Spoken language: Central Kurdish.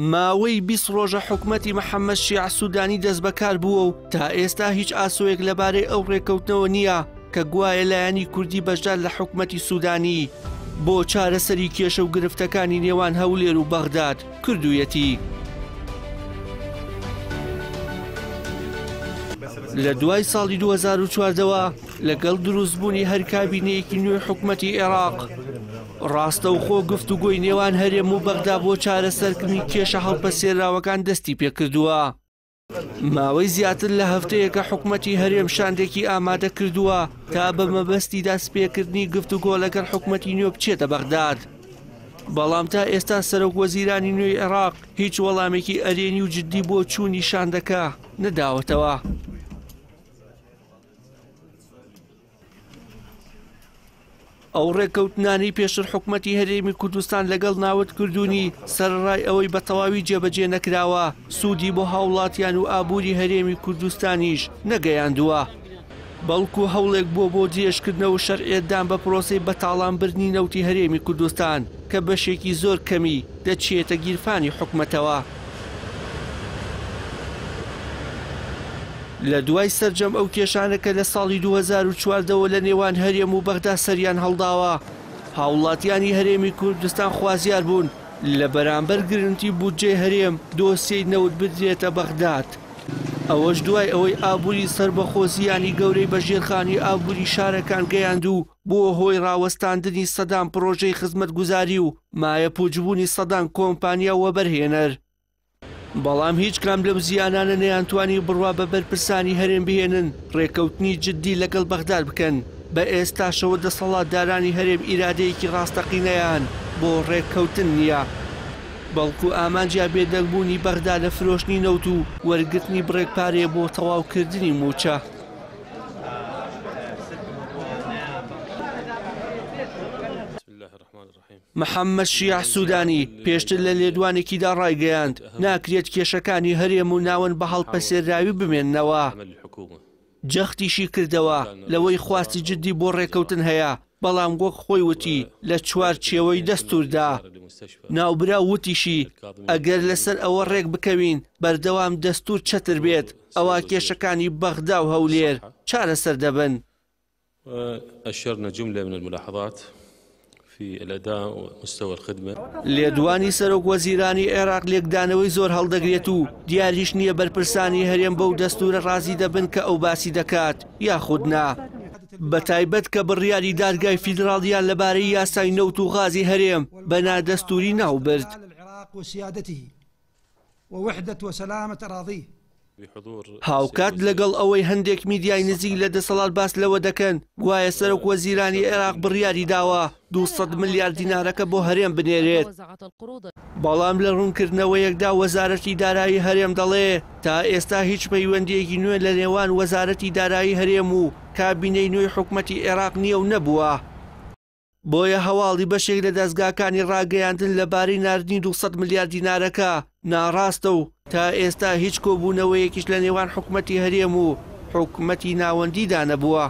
ماوەی 20 ڕۆژە حکومەتی محەممەد شیاع سوودانی دەستبەکار بووە و تا ئێستا هیچ ئاسۆیەک لەبارەی ئەو ڕێککەوتنەوە نییە کە گوایە لایەنی کوردی بەشدار لە حکومەتی سوودانی بۆ چارەسەری کێشە و گرفتەکانی نێوان هەولێر و بەغداد کردوویەتی. لە دوای ساڵی 2014ەوە لەگەڵ دروستبوونی هەر کابینەیەکی نوێی حکومەتی عێراق، ڕاستەوخۆ گفتوگۆی نێوان هەرێم و بەغدا بۆ چارەسەرکردنی کێشە هەڵپەسێراوەکان دەستی پێکردووە. ماوەی زیاتر لە هەفتەیەکە حکومەتی هەرێم شاندێکی ئامادە کردووە تا بە مەبەستی دەستپێکردنی گفتوگۆ لەگەڵ حکومەتی نوێ بچێتە بەغداد. بەڵام تا ئێستا سەرۆک وەزیرانی نوێی عێراق هیچ وەڵامێکی ئەرێنی و جددی بۆ چوونی شاندەکە نەداوەتەوە. ئەو ڕێککەوتنانەی پێشتر حکومەتی هەرێمی کوردستان لەگەڵ ناوت کردوونی، سەرەڕای ئەوەی بە تەواوی جێبەجێ نەکراوە، سوودی بۆ هاوڵاتیان و ئابووری هەرێمی کوردستانیش نەگەیاندووە، بەڵکو هەوڵێک بووە بۆ درێژکردنەوە و شەرعیەتدان بە پرۆسەی بەتاڵانبردنی نەوتی هەرێمی کوردستان کە بەشێکی زۆر کەمی دەچێتە گیرفانی حکومەتەوە. لە دوای سەرجەم ئەو کێشانە کە لە ساڵی 2014 ەوە لە نێوان هەرێم و بەغدا سەریان هەڵداوە، هاوڵاتیانی هەرێمی کوردستان خوازیار بوون لە بەرامبەر گرنتی بودجەی هەرێم دۆسیەی نەوت بدرێتە بەغداد. ئەوەش دوای ئەوەی ئابووری سەربەخۆ زیانی گەورەی بە ژێرخانی ئابووری شارەکان گەیاند و بووە هۆی ڕاوەستاندنی سەدان پڕۆژەی خزمەتگوزاری و مایەپووچبوونی سەدان کۆمپانیا و وەبەرهێنەر. بەڵام هیچ کام لەو زیانانە نەیانتوانی بڕوا بە بەرپرسانی هەرێم بهێنن ڕێککەوتنی جددی لەگەڵ بەغداد بکەن، بە ئێستاشەوە دەسەڵاتدارانی هەرێم ئیرادەیەکی ڕاستەقینەیان بۆ ڕێککەوتن نییە، بەڵکو ئامانجیان بێدەنگبوونی بەغدا لە فرۆشتنی نەوت و وەرگرتنی بڕێک پارەیە بۆ تەواوکردنی مووچە. محەممەد شیاع سوودانی پێشتر لە لێدوانێکیدا ڕایگەیاند، ناکرێت کێشەکانی هەرێم و ناوەند بە هەڵپەسێراوی بمێننەوە. جەختیشی کردەوە لەوەی خواستی جددی بۆ ڕێککەوتن هەیە، بەڵام وەک خۆی وتی لە چوارچێوەی دەستووردا. ناوبراو وتیشی، ئەگەر لەسەر ئەوە ڕێکبکەوین بەردەوام دەستوور چەتر بێت، ئەوا کێشەکانی بەغدا و هەولێر چارەسەر دەبن. أشرنا جملة من الملاحظات في الأداء ومستوى الخدمة. لێدوانی سەرۆک وەزیرانی عێراق لێکدانەوەی زۆر هەڵدەگرێت و دیاریش نییە بەرپرسانی هەرێم بەو دەستوورە ڕازی دەبن کە ئەو باسی دەکات یاخود نا، بەتایبەت کە بڕیاری دادگای فیدراڵیان لەبارەی یاسای نەوت و غازی هەرێم بە نادەستووری ناوبرد. هاوکات لەگەڵ ئەوەی هەندێک میدیای نزیک لە دەسەڵات باس لەوە دەکەن گوایە سەرۆک وەزیرانی عێراق بڕیاری داوە 200 ملیار دینارەکە بۆ هەرێم بنێرێت، بەڵام لە ڕوونکردنەوەیەکدا وەزارەتی دارایی هەرێم دەڵێ تا ئێستا هیچ پەیوەندییەکی نوێ لە نێوان وەزارەتی دارایی هەرێم و کابینەی نوێی حکومەتی عێراق نییە و نەبووە. بۆیە هەواڵی بەشێک لە دەزگاکانی ڕاگەیاندن لەبارەی ناردنی 200 ملیار دینارەکە ناڕاستە و تا ئێستا هیچ کۆبوونەوەیەکیش لە نێوان حکومەتی هەرێم و حکومەتی ناوەندیدا نەبووە.